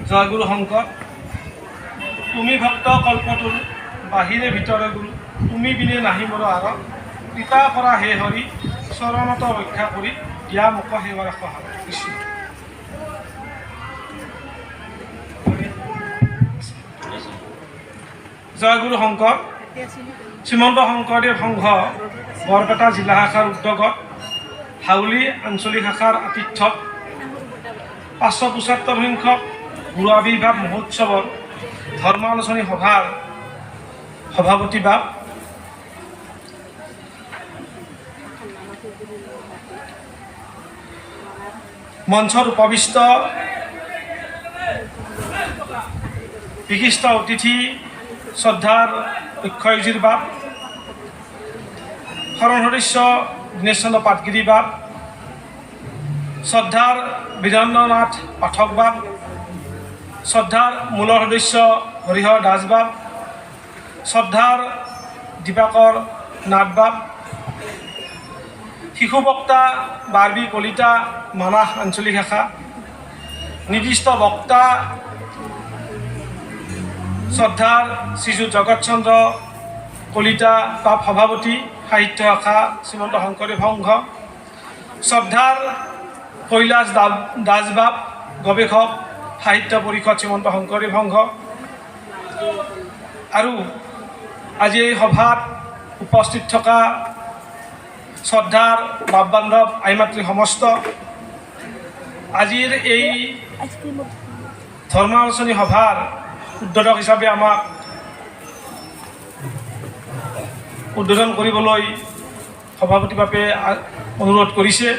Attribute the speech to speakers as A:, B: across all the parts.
A: জয়গুৰু শংকৰ। তুমি ভক্ত কল্পতৰু, বাহিৰে ভিতৰে গুৰু, তুমি বিনে নাহি মোৰ আৰ। কৃপা কৰা হে হৰি, চৰণত ৰক্ষা কৰি দিয়া মোক সেৱাৰ সহায়। কৃষ্ণ। জয়গুৰু শংকৰ। শ্ৰীমন্ত শংকৰদেৱ সংঘ বৰপেটা জিলা শাখাৰ উদ্যোগত হাউলী আঞ্চলিক শাখাৰ আতিথ্যত 575 সংখ্যক গুৰু আৱিৰ্ভাৱ মহোৎসৱৰ ধৰ্মালোচনী সভাৰ সভাপতি বাপ, মঞ্চত উপবিষ্ট বিশিষ্ট অতিথি শ্ৰদ্ধাৰ অক্ষয়জিৰ বাপ, শৰণ সদস্য দীনেশ চন্দ্ৰ পাটগিৰি বাপ, শ্ৰদ্ধাৰ বীৰেন্দ্ৰনাথ পাঠক বাপ, শ্ৰদ্ধাৰ মূলৰ সদস্য হৰিহৰ দাস বাপ, শ্ৰদ্ধাৰ দীপাকৰ নাথ বাপ, শিশু বক্তা বাৰ্বি কলিতা মানাহ আঞ্চলিক শাখা, নিৰ্দিষ্ট বক্তা শ্ৰদ্ধাৰ শ্ৰীযুত জগত চন্দ্ৰ কলিতা বাপ, সভাপতি, সাহিত্য শাখা, শ্ৰীমন্ত শংকৰদেৱ সংঘ, শ্ৰদ্ধাৰ কৈলাশ দাস বাপ, গৱেষক, সাহিত্য পৰিষদ, শ্ৰীমন্ত শংকৰদেৱ সংঘ, আৰু আজি এই সভাত উপস্থিত থকা শ্ৰদ্ধাৰ বাপ বান্ধৱ, আই মাতৃ সমস্ত, আজিৰ এই ধৰ্মালোচনী সভাৰ উদ্বোধক হিচাপে আমাক উদ্বোধন কৰিবলৈ সভাপতি বাপে অনুৰোধ কৰিছে।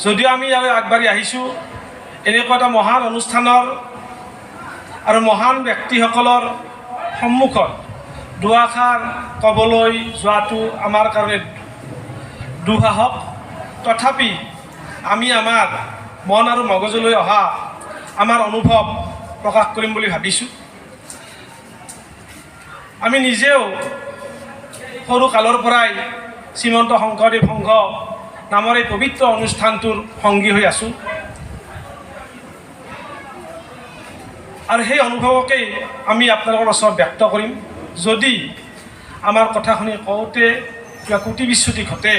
A: যদিও আমি ইয়ালৈ আগবাঢ়ি আহিছোঁ, এনেকুৱা এটা মহান অনুষ্ঠানৰ আৰু মহান ব্যক্তিসকলৰ সন্মুখত দুআষাৰ ক'বলৈ যোৱাটো আমাৰ কাৰণে দুঃসাহস। তথাপি আমি আমাৰ মন আৰু মগজুলৈ অহা আমাৰ অনুভৱ প্ৰকাশ কৰিম বুলি ভাবিছোঁ। আমি নিজেও সৰু কালৰ পৰাই শ্ৰীমন্ত শংকৰদেৱ সংঘ নামৰ এই পবিত্ৰ অনুষ্ঠানটোৰ সংগী হৈ আছোঁ আৰু সেই অনুভৱকেই আমি আপোনালোকৰ ওচৰত ব্যক্ত কৰিম। যদি আমাৰ কথা শুনি কওঁতে কিবা কুটি বিচ্যুতি ঘটে,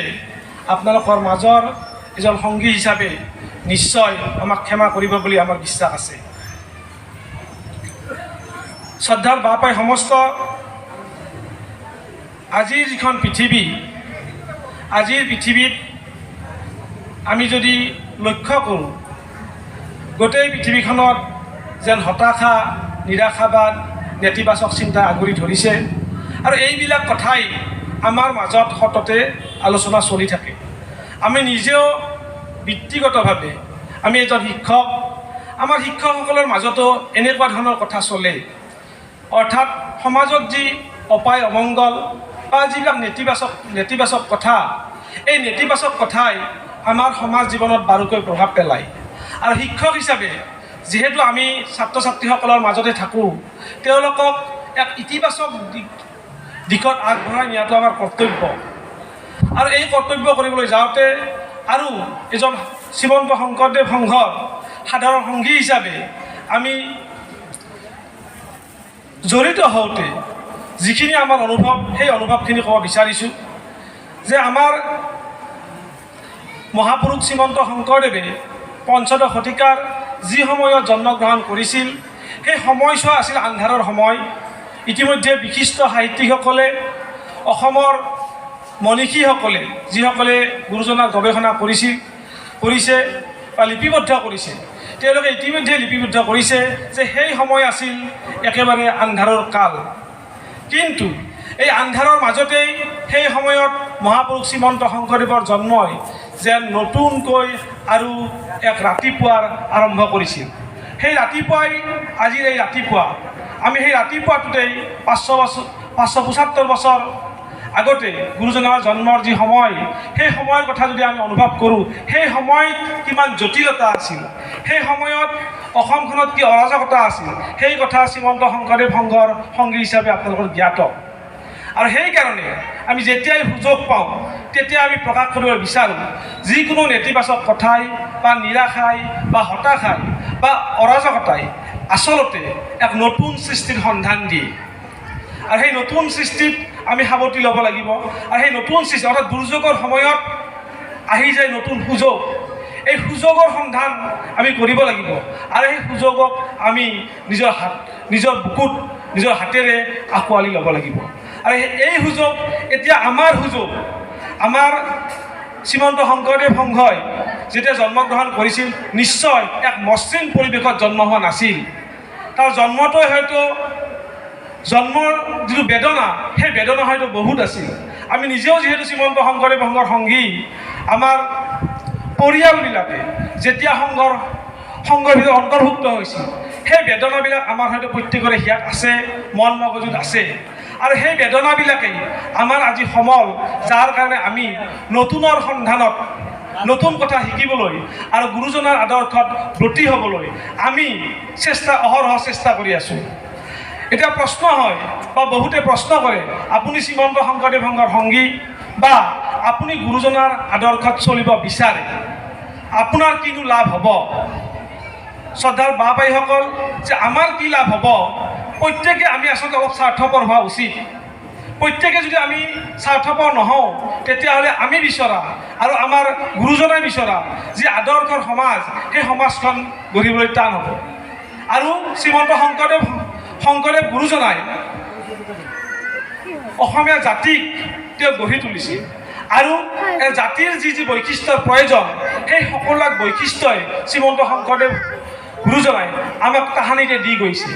A: আপোনালোকৰ মাজৰ এজন সংগী হিচাপে নিশ্চয় আমাক ক্ষমা কৰিব বুলি আমাৰ বিশ্বাস আছে। শ্ৰদ্ধাৰ বাপাই সমস্ত, আজিৰ যিখন পৃথিৱী, আজিৰ পৃথিৱীত আমি যদি লক্ষ্য কৰোঁ, গোটেই পৃথিৱীখনত যেন হতাশা, নিৰাশাবাদ, নেতিবাচক চিন্তা আগুৰি ধৰিছে আৰু এইবিলাক কথাই আমাৰ মাজত সততে আলোচনা চলি থাকে। আমি নিজেও বৃত্তিগতভাৱে আমি এজন শিক্ষক, আমাৰ শিক্ষকসকলৰ মাজতো এনেকুৱা ধৰণৰ কথা চলে। অৰ্থাৎ সমাজত যি অপায় অমংগল বা যিবিলাক নেতিবাচক কথা, এই নেতিবাচক কথাই আমাৰ সমাজ জীৱনত বাৰুকৈ প্ৰভাৱ পেলায়। আৰু শিক্ষক হিচাপে যিহেতু আমি ছাত্ৰ ছাত্ৰীসকলৰ মাজতে থাকোঁ, তেওঁলোকক এক ইতিবাচক দিশত আগবঢ়াই নিয়াটো আমাৰ কৰ্তব্য। আৰু এই কৰ্তব্য কৰিবলৈ যাওঁতে আৰু এজন শ্ৰীমন্ত শংকৰদেৱ সংঘৰ সাধাৰণ সংগী হিচাপে আমি জড়িত হওঁতে যিখিনি আমাৰ অনুভৱ, সেই অনুভৱখিনি ক'ব বিচাৰিছোঁ যে আমাৰ মহাপুৰুষ শ্ৰীমন্ত শংকৰদেৱে পঞ্চদশ শতিকাৰ যি সময়ত জন্মগ্ৰহণ কৰিছিল, সেই সময়ছোৱা আছিল আন্ধাৰৰ সময়। ইতিমধ্যে বিশিষ্ট সাহিত্যিকসকলে, অসমৰ মনীষীসকলে, যিসকলে গুৰুজনাৰ গৱেষণা কৰিছে বা লিপিবদ্ধ কৰিছে, তেওঁলোকে ইতিমধ্যে লিপিবদ্ধ কৰিছে যে সেই সময় আছিল একেবাৰে আন্ধাৰৰ কাল। কিন্তু এই আন্ধাৰৰ মাজতেই সেই সময়ত মহাপুৰুষ শ্ৰীমন্ত শংকৰদেৱৰ জন্মই যেন নতুনকৈ আৰু এক ৰাতিপুৱাৰ আৰম্ভ কৰিছিল। সেই ৰাতিপুৱাই আজিৰ এই ৰাতিপুৱা। আমি সেই ৰাতিপুৱাটোতেই 575 বছৰ আগতে গুৰুজনাৰ জন্মৰ যি সময়, সেই সময়ৰ কথা যদি আমি অনুভৱ কৰোঁ, সেই সময়ত কিমান জটিলতা আছিল, সেই সময়ত অসমখনত কি অৰাজকতা আছিল, সেই কথা শ্ৰীমন্ত শংকৰদেৱ সংঘৰ সংগী হিচাপে আপোনালোকৰ জ্ঞাত। আৰু সেইকাৰণে আমি যেতিয়াই সুযোগ পাওঁ তেতিয়া আমি প্ৰকাশ কৰিব বিচাৰোঁ, যিকোনো নেতিবাচক কথাই বা নিৰাশাই বা হতাশাই বা বা অৰাজকতাই আচলতে এক নতুন সৃষ্টিৰ সন্ধান দিয়ে। আৰু সেই নতুন সৃষ্টিত আমি সাৱটি ল'ব লাগিব। আৰু সেই নতুন সৃষ্টি অৰ্থাৎ দুৰ্যোগৰ সময়ত আহি যায় নতুন সুযোগ, এই সুযোগৰ সন্ধান আমি কৰিব লাগিব। আৰু সেই সুযোগক আমি নিজৰ বুকুত নিজৰ হাতেৰে আঁকোৱালি ল'ব লাগিব। আৰু এই সুযোগ এতিয়া আমাৰ সুযোগ। আমাৰ শ্ৰীমন্ত শংকৰদেৱ সংঘই যেতিয়া জন্মগ্ৰহণ কৰিছিল, নিশ্চয় এক মসৃণ পৰিৱেশত জন্ম হোৱা নাছিল। তাৰ জন্মটোৱে হয়তো জন্মৰ যিটো বেদনা, সেই বেদনা হয়তো বহুত আছিল। আমি নিজেও যিহেতু শ্ৰীমন্ত শংকৰদেৱ সংঘৰ সংগী, আমাৰ পৰিয়ালবিলাকে যেতিয়া সংঘৰ ভিতৰত অন্তৰ্ভুক্ত হৈছিল, সেই বেদনাবিলাক আমাৰ হয়তো প্ৰত্যেকৰে হিয়াত আছে, মন মগজুত আছে। আৰু সেই বেদনাবিলাকেই আমাৰ আজি সমল, যাৰ কাৰণে আমি নতুনৰ সন্ধানত নতুন কথা শিকিবলৈ আৰু গুৰুজনাৰ আদৰ্শত ব্ৰতী হ'বলৈ আমি অহৰহ চেষ্টা কৰি আছোঁ। এতিয়া প্ৰশ্ন হয় বা বহুতে প্ৰশ্ন কৰে, আপুনি শ্ৰীমন্ত শংকৰদেৱ সংঘৰ সংগী বা আপুনি গুৰুজনাৰ আদৰ্শত চলিব বিচাৰে, আপোনাৰ কিনো লাভ হ'ব? শ্ৰদ্ধাৰ বা ভাইসকল, যে আমাৰ কি লাভ হ'ব, প্ৰত্যেকে আমি আচলতে অলপ স্বাৰ্থপৰ হোৱা উচিত। প্ৰত্যেকে যদি আমি স্বাৰ্থপৰ নহওঁ, তেতিয়াহ'লে আমি বিচৰা আৰু আমাৰ গুৰুজনাই বিচৰা যি আদৰ্শৰ সমাজ, সেই সমাজখন গঢ়িবলৈ টান হ'ব। আৰু শ্ৰীমন্ত শংকৰদেৱ গুৰুজনাই অসমীয়া জাতিক তেওঁ গঢ়ি তুলিছিল। আৰু জাতিৰ যি যি বৈশিষ্ট্যৰ প্ৰয়োজন, সেই সকলো বৈশিষ্ট্যই শ্ৰীমন্ত শংকৰদেৱ গুৰুজনাই আমাক তাহানিতে দি গৈছে।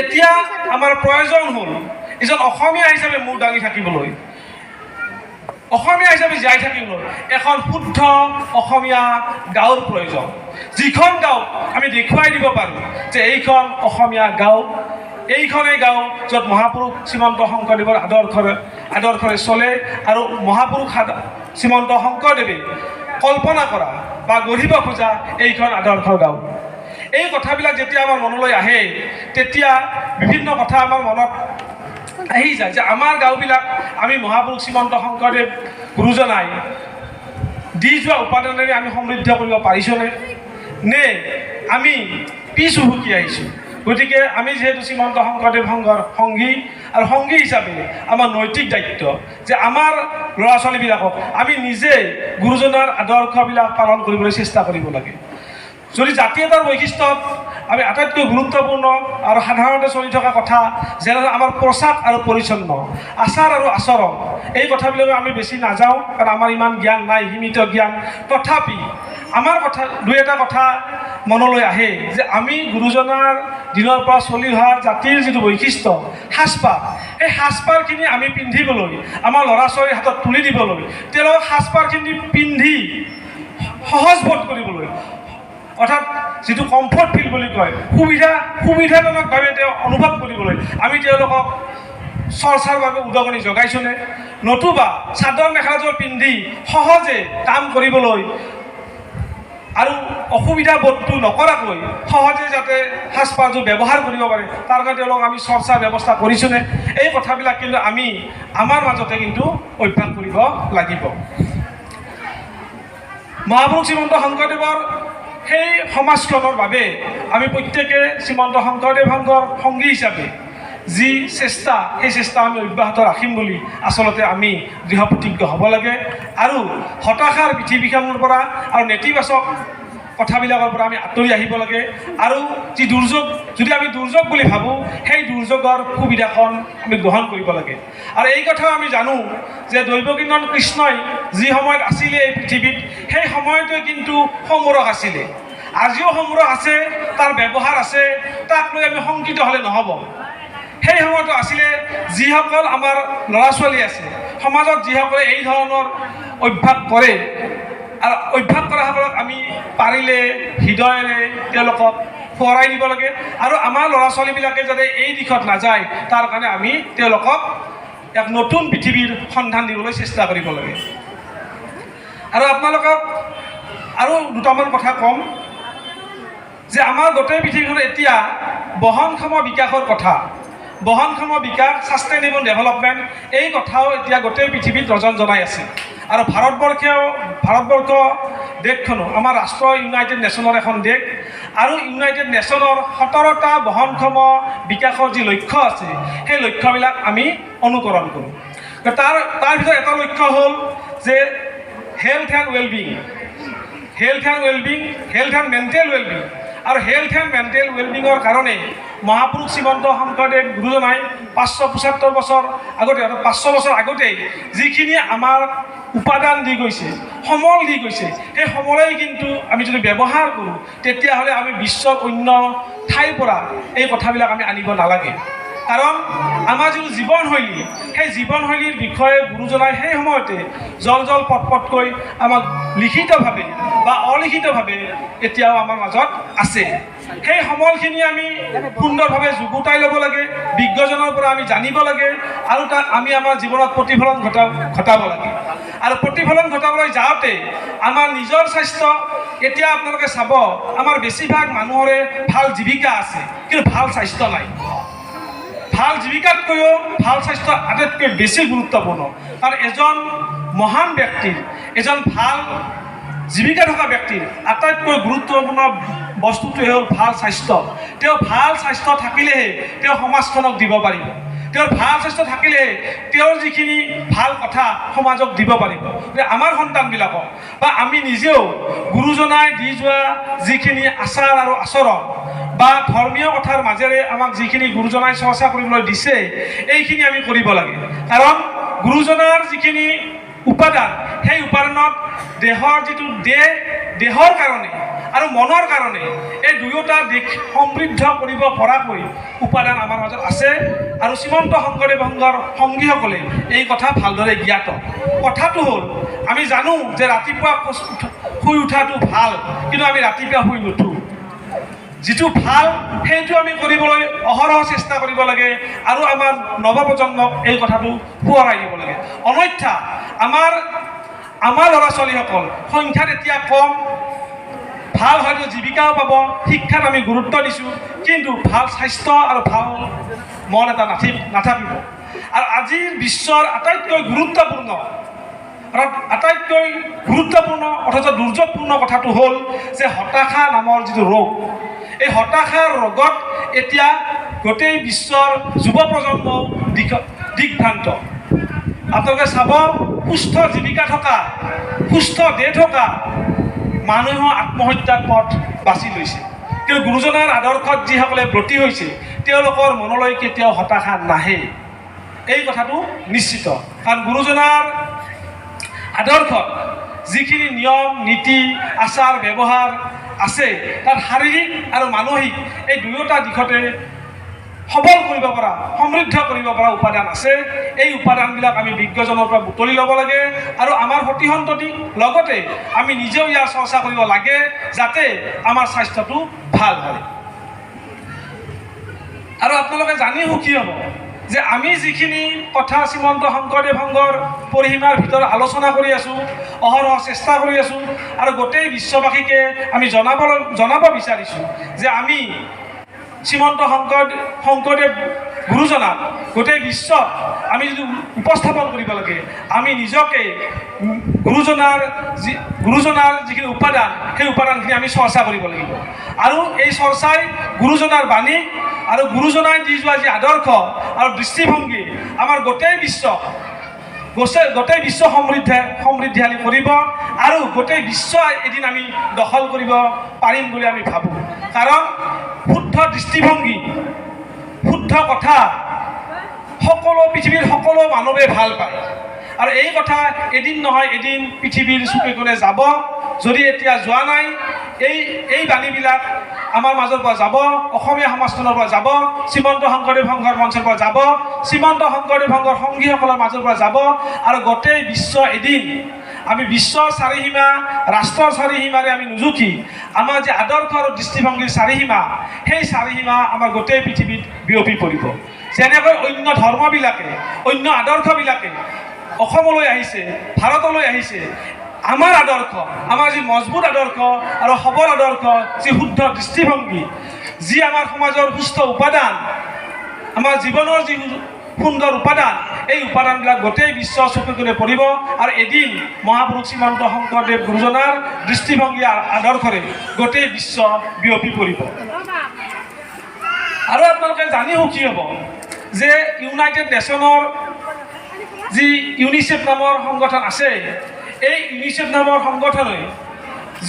A: এতিয়া আমাৰ প্ৰয়োজন হ'ল এজন অসমীয়া হিচাপে মূৰ দাঙি থাকিবলৈ, অসমীয়া হিচাপে জীয়াই থাকিবলৈ এখন শুদ্ধ অসমীয়া গাঁৱৰ প্ৰয়োজন, যিখন গাঁও আমি দেখুৱাই দিব পাৰোঁ যে এইখন অসমীয়া গাঁও, এইখনেই গাঁও য'ত মহাপুৰুষ শ্ৰীমন্ত শংকৰদেৱৰ আদৰ্শৰে চলে আৰু মহাপুৰুষ শ্ৰীমন্ত শংকৰদেৱে কল্পনা কৰা বা গঢ়িব খোজা এইখন আদৰ্শৰ গাঁও। এই কথাবিলাক যেতিয়া আমাৰ মনলৈ আহে, তেতিয়া বিভিন্ন কথা আমাৰ মনত আহি যায় যে আমাৰ গাঁওবিলাক আমি মহাপুৰুষ শ্ৰীমন্ত শংকৰদেৱ গুৰুজনাই দি যোৱা উপাদানেৰে আমি সমৃদ্ধ কৰিব পাৰিছোঁনে, নে আমি পিছ হুহুকি আহিছোঁ। গতিকে আমি যিহেতু শ্ৰীমন্ত শংকৰদেৱ সংঘৰ সংগী আৰু সংগী হিচাপে আমাৰ নৈতিক দায়িত্ব যে আমাৰ ল'ৰা ছোৱালীবিলাকক আমি নিজে গুৰুজনাৰ আদৰ্শবিলাক পালন কৰিবলৈ চেষ্টা কৰিব লাগে। যদি জাতি এটাৰ বৈশিষ্ট্যত আমি আটাইতকৈ গুৰুত্বপূৰ্ণ আৰু সাধাৰণতে চলি থকা কথা, যেনে আমাৰ পোছাক আৰু পৰিচ্ছন্ন, আচাৰ আৰু আচৰণ, এই কথাবিলাকো আমি বেছি নাযাওঁ, কাৰণ আমাৰ ইমান জ্ঞান নাই, সীমিত জ্ঞান। তথাপি আমাৰ কথা দুই এটা কথা মনলৈ আহে যে আমি গুৰুজনাৰ দিনৰ পৰা চলি অহা জাতিৰ যিটো বৈশিষ্ট্য সাজপাৰ, সেই সাজপাৰখিনি আমি পিন্ধিবলৈ, আমাৰ ল'ৰা ছোৱালীৰ হাতত তুলি দিবলৈ, তেওঁলোকক সাজপাৰখিনি পিন্ধি সহজ বোধ কৰিবলৈ, অৰ্থাৎ যিটো কমফৰ্ট ফিল বুলি কয়, সুবিধাজনকভাৱে তেওঁ অনুভৱ কৰিবলৈ আমি তেওঁলোকক চৰ্চাৰ বাবে উদগনি যোগাইছোঁনে, নতুবা চাদৰ মেখেলাযোৰ পিন্ধি সহজে কাম কৰিবলৈ আৰু অসুবিধা বোধটো নকৰাকৈ সহজে যাতে সাজপাৰযোৰ ব্যৱহাৰ কৰিব পাৰে, তাৰ কাৰণে তেওঁলোকক আমি চৰ্চাৰ ব্যৱস্থা কৰিছোঁনে? এই কথাবিলাক কিন্তু আমি আমাৰ মাজতে কিন্তু অভ্যাস কৰিব লাগিব। মহাপুৰুষ শ্ৰীমন্ত শংকৰদেৱৰ সেই সমাজখনৰ বাবে আমি প্ৰত্যেকে শ্ৰীমন্ত শংকৰদেৱ সংঘৰ সংগী হিচাপে যি চেষ্টা, সেই চেষ্টা আমি অব্যাহত ৰাখিম বুলি আচলতে আমি দৃঢ় প্ৰতিজ্ঞ হ'ব লাগে। আৰু হতাশাৰ পৃথিৱীখনৰ পৰা আৰু নেতিবাচক কথাবিলাকৰ পৰা আমি আঁতৰি আহিব লাগে। আৰু যি দুৰ্যোগ, যদি আমি দুৰ্যোগ বুলি ভাবোঁ, সেই দুৰ্যোগৰ সুবিধাখন আমি গ্ৰহণ কৰিব লাগে। আৰু এই কথাও আমি জানো যে দৈৱকীনন্দন কৃষ্ণই যি সময়ত আছিলে এই পৃথিৱীত, সেই সময়তে কিন্তু সমৰস আছিলে, আজিও সমৰস আছে, তাৰ ব্যৱহাৰ আছে, তাক লৈ আমি শংকিত হ'লে নহ'ব। সেই সময়তো আছিলে যিসকল আমাৰ ল'ৰা ছোৱালী আছে সমাজত, যিসকলে এই ধৰণৰ অভ্যাস কৰে, আৰু অভ্যাস কৰাসকলক আমি পাৰিলে হৃদয়েৰে তেওঁলোকক সোঁৱৰাই দিব লাগে। আৰু আমাৰ ল'ৰা ছোৱালীবিলাকে যাতে এই দিশত নাযায়, তাৰ কাৰণে আমি তেওঁলোকক এক নতুন পৃথিৱীৰ সন্ধান দিবলৈ চেষ্টা কৰিব লাগে। আৰু আপোনালোকক আৰু দুটামান কথা ক'ম যে আমাৰ গোটেই পৃথিৱীখনত এতিয়া বহনক্ষম বিকাশৰ কথা, বহনক্ষম বিকাশ, ছাষ্টেইনেবল ডেভেলপমেণ্ট, এই কথাও এতিয়া গোটেই পৃথিৱীত ৰজন জনাই আছে। আৰু ভাৰতবৰ্ষ দেশখনো, আমাৰ ৰাষ্ট্ৰ ইউনাইটেড নেশ্যনৰ এখন দেশ আৰু ইউনাইটেড নেশ্যনৰ 17টা বহনক্ষম বিকাশৰ যি লক্ষ্য আছে, সেই লক্ষ্যবিলাক আমি অনুকৰণ কৰোঁ। তাৰ তাৰ ভিতৰত এটা লক্ষ্য হ'ল যে health and wellbeing, health and wellbeing, health and mental wellbeing. আৰু হেল্থ এণ্ড মেণ্টেল ৱেলবিঙৰ কাৰণে মহাপুৰুষ শ্ৰীমন্ত শংকৰদেৱ গুৰুজনাই 575 বছৰ আগতে, অৰ্থাৎ 500 বছৰ আগতেই যিখিনি আমাৰ উপাদান দি গৈছে, সমল দি গৈছে, সেই সমলেই কিন্তু আমি যদি ব্যৱহাৰ কৰোঁ, তেতিয়াহ'লে আমি বিশ্বৰ অন্য ঠাইৰ পৰা এই কথাবিলাক আমি আনিব নালাগে। কাৰণ আমাৰ যিটো জীৱনশৈলী, সেই জীৱনশৈলীৰ বিষয়ে গুৰুজনাই সেই সময়তে জল জল পট পটকৈ আমাক লিখিতভাৱে বা অলিখিতভাৱে এতিয়াও আমাৰ মাজত আছে। সেই সমলখিনি আমি সুন্দৰভাৱে যুগুতাই ল'ব লাগে, বিজ্ঞজনৰ পৰা আমি জানিব লাগে আৰু তাক আমি আমাৰ জীৱনত প্ৰতিফলন ঘটাব লাগে। আৰু প্ৰতিফলন ঘটাবলৈ যাওঁতে আমাৰ নিজৰ স্বাস্থ্য, এতিয়া আপোনালোকে চাব, আমাৰ বেছিভাগ মানুহৰে ভাল জীৱিকা আছে, কিন্তু ভাল স্বাস্থ্য নাই। ভাল জীৱিকাতকৈও ভাল স্বাস্থ্য আটাইতকৈ বেছি গুৰুত্বপূৰ্ণ। কাৰণ এজন মহান ব্যক্তিৰ, এজন ভাল জীৱিকা থকা ব্যক্তিৰ আটাইতকৈ গুৰুত্বপূৰ্ণ বস্তুটোৱে হ'ল ভাল স্বাস্থ্য। তেওঁ ভাল স্বাস্থ্য থাকিলেহে তেওঁ সমাজখনক দিব পাৰিব, তেওঁৰ ভাল স্বাস্থ্য থাকিলেহে তেওঁৰ যিখিনি ভাল কথা সমাজক দিব পাৰিব। গতিকে আমাৰ সন্তানবিলাকক বা আমি নিজেও গুৰুজনাই দি যোৱা যিখিনি আচাৰ আৰু আচৰণ বা ধৰ্মীয় কথাৰ মাজেৰে আমাক যিখিনি গুৰুজনাই চৰ্চা কৰিবলৈ দিছে, এইখিনি আমি কৰিব লাগে। কাৰণ গুৰুজনাৰ যিখিনি উপাদান, সেই উপাদানত দেহৰ যিটো দেহ, দেহৰ কাৰণে আৰু মনৰ কাৰণে এই দুয়োটা দিশ সমৃদ্ধ কৰিব পৰাকৈ উপাদান আমাৰ মাজত আছে। আৰু শ্ৰীমন্ত শংকৰদেৱ সংঘৰ সংগীসকলে এই কথা ভালদৰে জ্ঞাত। কথাটো হ'ল, আমি জানো যে ৰাতিপুৱা শুই উঠাটো ভাল, কিন্তু আমি ৰাতিপুৱা শুই নুঠোঁ। যিটো ভাল সেইটো আমি কৰিবলৈ অহৰহ চেষ্টা কৰিব লাগে আৰু আমাৰ নৱপ্ৰজন্মক এই কথাটো সোঁৱৰাই দিব লাগে। অন্যথা আমাৰ আমাৰ ল'ৰা ছোৱালীসকল সংখ্যাত এতিয়া কম, ভাল হয়তো জীৱিকাও পাব, শিক্ষাত আমি গুৰুত্ব দিছোঁ, কিন্তু ভাল স্বাস্থ্য আৰু ভাল মন এটা নাথাকিব। আৰু আজিৰ বিশ্বৰ আটাইতকৈ গুৰুত্বপূৰ্ণ, অৰ্থাৎ আটাইতকৈ গুৰুত্বপূৰ্ণ অথচ দুৰ্যোগপূৰ্ণ কথাটো হ'ল যে হতাশা নামৰ যিটো ৰোগ, এই হতাশাৰ ৰোগত এতিয়া গোটেই বিশ্বৰ যুৱ প্ৰজন্ম দিগভ্ৰান্ত। আপোনালোকে চাব, সুস্থ জীৱিকা থকা, সুস্থ দেহ থকা মানুহেও আত্মহত্যাৰ পথ বাছি লৈছে। কিন্তু গুৰুজনাৰ আদৰ্শত যিসকলে ব্ৰতী হৈছে, তেওঁলোকৰ মনলৈ কেতিয়াও হতাশা নাহে, এই কথাটো নিশ্চিত। কাৰণ গুৰুজনাৰ আদৰ্শত যিখিনি নিয়ম নীতি আচাৰ ব্যৱহাৰ আছে, তাত শাৰীৰিক আৰু মানসিক এই দুয়োটা দিশতে সবল কৰিব পৰা, সমৃদ্ধ কৰিব পৰা উপাদান আছে। এই উপাদানবিলাক আমি বিজ্ঞজনৰ পৰা বুটলি ল'ব লাগে আৰু আমাৰ সতি সন্ততিক লগতে আমি নিজেও ইয়াৰ চৰ্চা কৰিব লাগে, যাতে আমাৰ স্বাস্থ্যটো ভাল হয়। আৰু আপোনালোকে জানি সুখী হ'ব যে আমি যিখিনি কথা শ্ৰীমন্ত শংকৰদেৱ সংঘৰ পৰিসীমাৰ ভিতৰত আলোচনা কৰি আছোঁ, অহৰহ চেষ্টা কৰি আছোঁ আৰু গোটেই বিশ্ববাসীকে আমি জনাব বিচাৰিছোঁ যে আমি শ্ৰীমন্ত শংকৰদেৱ গুৰুজনাক গোটেই বিশ্বত আমি যদি উপস্থাপন কৰিব লাগে, আমি নিজকে গুৰুজনাৰ যিখিনি উপাদান, সেই উপাদানখিনি আমি চৰ্চা কৰিব লাগিব। আৰু এই চৰ্চাই গুৰুজনাৰ বাণী আৰু গুৰুজনাই দি যোৱা যি আদৰ্শ আৰু দৃষ্টিভংগী আমাৰ গোটেই বিশ্ব সমৃদ্ধিশালী কৰিব আৰু গোটেই বিশ্ব এদিন আমি দখল কৰিব পাৰিম বুলি আমি ভাবোঁ। কাৰণ শুদ্ধ দৃষ্টিভংগী, শুদ্ধ কথা সকলো পৃথিৱীৰ সকলো মানৱে ভাল পায়। আৰু এই কথা এদিন নহয় এদিন পৃথিৱীৰ চুকে কোণে যাব। যদি এতিয়া যোৱা নাই, এই বাণীবিলাক আমাৰ মাজৰ পৰা যাব, অসমীয়া সমাজখনৰ পৰা যাব, শ্ৰীমন্ত শংকৰদেৱ সংঘৰ মঞ্চৰ পৰা যাব, শ্ৰীমন্ত শংকৰদেৱ সংঘৰ সংগীসকলৰ মাজৰ পৰা যাব আৰু গোটেই বিশ্ব এদিন আমি বিশ্বৰ চাৰিসীমা, ৰাষ্ট্ৰৰ চাৰিসীমাৰে আমি নুজুখি আমাৰ যে আদৰ্শ আৰু দৃষ্টিভংগীৰ চাৰিসীমা, সেই চাৰিসীমা আমাৰ গোটেই পৃথিৱীত বিয়পি পৰিব। যেনেকৈ অন্য ধৰ্মবিলাকে, অন্য আদৰ্শবিলাকে অসমলৈ আহিছে, ভাৰতলৈ আহিছে, আমাৰ আদৰ্শ, আমাৰ যি মজবুত আদৰ্শ আৰু সবল আদৰ্শ, যি শুদ্ধ দৃষ্টিভংগী, যি আমাৰ সমাজৰ সুস্থ উপাদান, আমাৰ জীৱনৰ যি সুন্দৰ উপাদান, এই উপাদানবিলাক গোটেই বিশ্ব চকু কোণে পৰিব আৰু এদিন মহাপুৰুষ শ্ৰীমন্ত শংকৰদেৱ গুৰুজনাৰ দৃষ্টিভংগী আদৰ্শৰে গোটেই বিশ্ব বিয়পি পৰিব। আৰু আপোনালোকে জানি সুখী হ'ব যে ইউনাইটেড নেশ্যনৰ যি ইউনিচেফ নামৰ সংগঠন আছে, এই ইউনিচেফ নামৰ সংগঠনে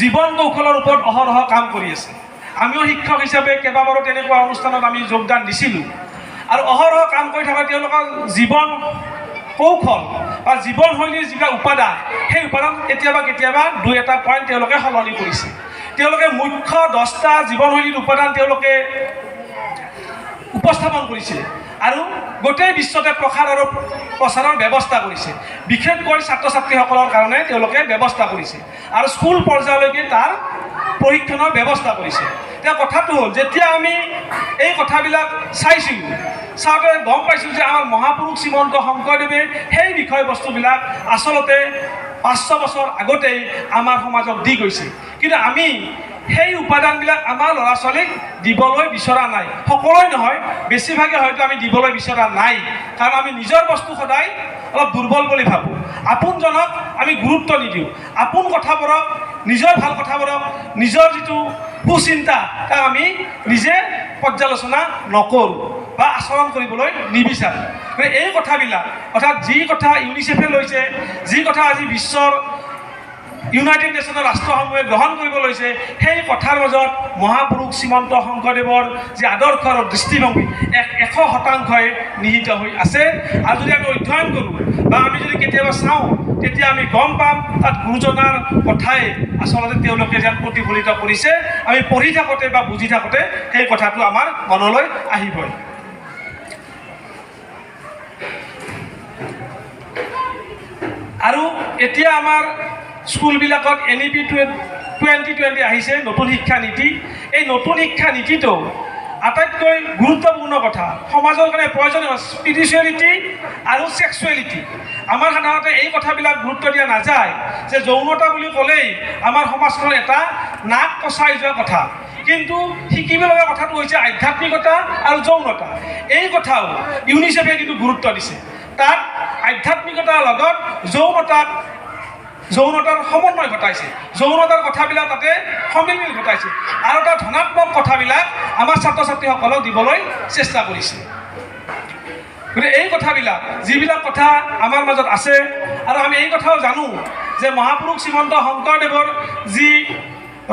A: জীৱন কৌশলৰ ওপৰত অহৰহ কাম কৰি আছে। আমিও শিক্ষক হিচাপে কেইবাবাৰো তেনেকুৱা অনুষ্ঠানত আমি যোগদান দিছিলোঁ আৰু অহৰহ কাম কৰি থকা তেওঁলোকৰ জীৱন কৌশল বা জীৱনশৈলীৰ যিবিলাক উপাদান, সেই উপাদান কেতিয়াবা কেতিয়াবা দুই এটা পইণ্ট তেওঁলোকে সলনি কৰিছে। তেওঁলোকে মুখ্য 10টা জীৱনশৈলীৰ উপাদান তেওঁলোকে উপস্থাপন কৰিছে আৰু গোটেই বিশ্বতে প্ৰসাৰ আৰু প্ৰচাৰৰ ব্যৱস্থা কৰিছে। বিশেষকৈ ছাত্ৰ ছাত্ৰীসকলৰ কাৰণে তেওঁলোকে ব্যৱস্থা কৰিছে আৰু স্কুল পৰ্যায়লৈকে তাৰ প্ৰশিক্ষণৰ ব্যৱস্থা কৰিছে। এতিয়া কথাটো হ'ল, যেতিয়া আমি এই কথাবিলাক চাইছিলোঁ, চাওঁতে গম পাইছোঁ যে আমাৰ মহাপুৰুষ শ্ৰীমন্ত শংকৰদেৱে সেই বিষয়বস্তুবিলাক আচলতে 500 বছৰ আগতেই আমাৰ সমাজক দি গৈছে। কিন্তু আমি সেই উপাদানবিলাক আমাৰ ল'ৰা ছোৱালীক দিবলৈ বিচৰা নাই। সকলোৱে নহয়, বেছিভাগে হয়তো আমি দিবলৈ বিচৰা নাই, কাৰণ আমি নিজৰ বস্তু সদায় অলপ দুৰ্বল বুলি ভাবোঁ। আপোনজনক আমি গুৰুত্ব নিদিওঁ, আপোন কথাবোৰক, নিজৰ ভাল কথাবোৰক, নিজৰ যিটো সুচিন্তা তাক আমি নিজে পৰ্যালোচনা নকৰোঁ বা আচৰণ কৰিবলৈ নিবিচাৰোঁ। গতিকে এই কথাবিলাক, অৰ্থাৎ যি কথা ইউনিচেফে লৈছে, যি কথা আজি বিশ্বৰ ইউনাইটেড নেশ্যনৰ ৰাষ্ট্ৰসমূহে গ্ৰহণ কৰিব লৈছে, সেই কথাৰ মাজত মহাপুৰুষ শ্ৰীমন্ত শংকৰদেৱৰ যি আদৰ্শ আৰু দৃষ্টিভংগী 100%ই নিহিত হৈ আছে। আৰু যদি আমি অধ্যয়ন কৰোঁ বা আমি যদি কেতিয়াবা চাওঁ, তেতিয়া আমি গম পাম তাত গুৰুজনাৰ কথাই আচলতে তেওঁলোকে যেন প্ৰতিফলিত কৰিছে। আমি পঢ়ি থাকোঁতে বা বুজি থাকোঁতে সেই কথাটো আমাৰ মনলৈ আহিবই। আৰু এতিয়া আমাৰ স্কুলবিলাকত NEP 2020 আহিছে, নতুন শিক্ষা নীতি। এই নতুন শিক্ষা নীতিটো আটাইতকৈ গুৰুত্বপূৰ্ণ কথা, সমাজৰ কাৰণে প্ৰয়োজনীয় স্পিৰিচুৱেলিটি আৰু ছেক্সুৱেলিটি। আমাৰ সাধাৰণতে এই কথাবিলাক গুৰুত্ব দিয়া নাযায় যে যৌনতা বুলি ক'লেই আমাৰ সমাজখনৰ এটা নাক কচাই যোৱা কথা, কিন্তু শিকিব লগা কথাটো হৈছে আধ্যাত্মিকতা আৰু যৌনতা। এই কথাও ইউনিচেফে কিন্তু গুৰুত্ব দিছে। তাত আধ্যাত্মিকতাৰ লগত যৌনতাৰ সমন্বয় ঘটাইছে, যৌনতাৰ কথাবিলাক তাতে সমিলমিল ঘটাইছে আৰু তাৰ ধনাত্মক কথাবিলাক আমাৰ ছাত্ৰ ছাত্ৰীসকলক দিবলৈ চেষ্টা কৰিছে। গতিকে এই কথাবিলাক, যিবিলাক কথা আমাৰ মাজত আছে, আৰু আমি এই কথাও জানো যে মহাপুৰুষ শ্ৰীমন্ত শংকৰদেৱৰ যি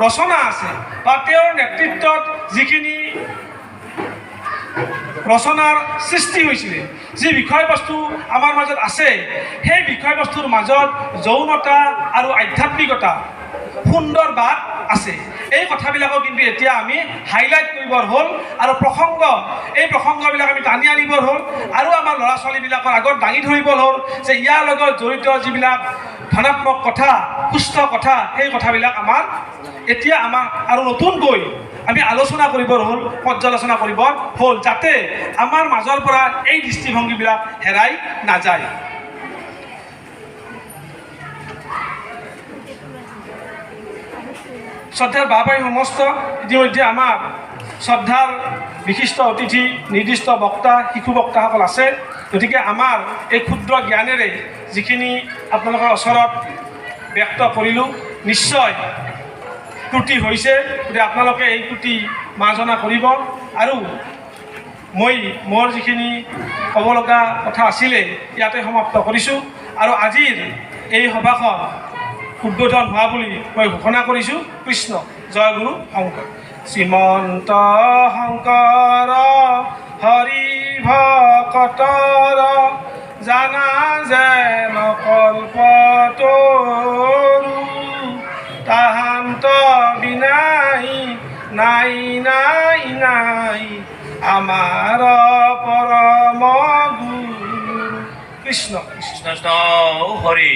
A: ৰচনা আছে বা তেওঁৰ নেতৃত্বত যিখিনি ৰচনাৰ সৃষ্টি হৈছিলে, যি বিষয়বস্তু আমাৰ মাজত আছে, সেই বিষয়বস্তুৰ মাজত যৌনতা আৰু আধ্যাত্মিকতা সুন্দৰ বাট আছে। এই কথাবিলাকো কিন্তু এতিয়া আমি হাইলাইট কৰিবৰ হ'ল আৰু প্ৰসংগ, এই প্ৰসংগবিলাক আমি টানি আনিবৰ হ'ল আৰু আমাৰ ল'ৰা ছোৱালীবিলাকৰ আগত দাঙি ধৰিবৰ হ'ল যে ইয়াৰ লগত জড়িত যিবিলাক ধনাত্মক কথা, সুস্থ কথা, সেই কথাবিলাক আমাৰ এতিয়া আমাৰ আৰু নতুনকৈ আমি আলোচনা কৰিবৰ হ'ল, পৰ্যালোচনা কৰিবৰ হ'ল, যাতে আমাৰ মাজৰ পৰা এই দৃষ্টিভংগীবিলাক হেৰাই নাযায়। শ্ৰদ্ধাৰ বাবাই সমস্ত ইতিমধ্যে আমাৰ শ্ৰদ্ধাৰ বিশিষ্ট অতিথি, নিৰ্দিষ্ট বক্তা, শিশু বক্তাসকল আছে। গতিকে আমাৰ এই ক্ষুদ্ৰ জ্ঞানেৰে যিখিনি আপোনালোকৰ ওচৰত ব্যক্ত কৰিলোঁ, নিশ্চয় ত্ৰুটি হৈছে, গতিকে আপোনালোকে এই ত্ৰুটি মাৰ্জনা কৰিব। আৰু মই মোৰ যিখিনি ক'ব লগা কথা আছিলে ইয়াতে সমাপ্ত কৰিছোঁ আৰু আজিৰ এই সভাখন উদ্বোধন হোৱা বুলি মই ঘোষণা কৰিছোঁ। কৃষ্ণ, জয় গুৰু শংকৰ। শ্ৰীমন্ত শংকৰ হৰি ভকতৰ জানা যেন কল্পতৰু, তাহান্ত বিনাই নাই নাই নাই আমাৰ পৰম গুৰু। কৃষ্ণ
B: কৃষ্ণ কৃষ্ণ হৰি।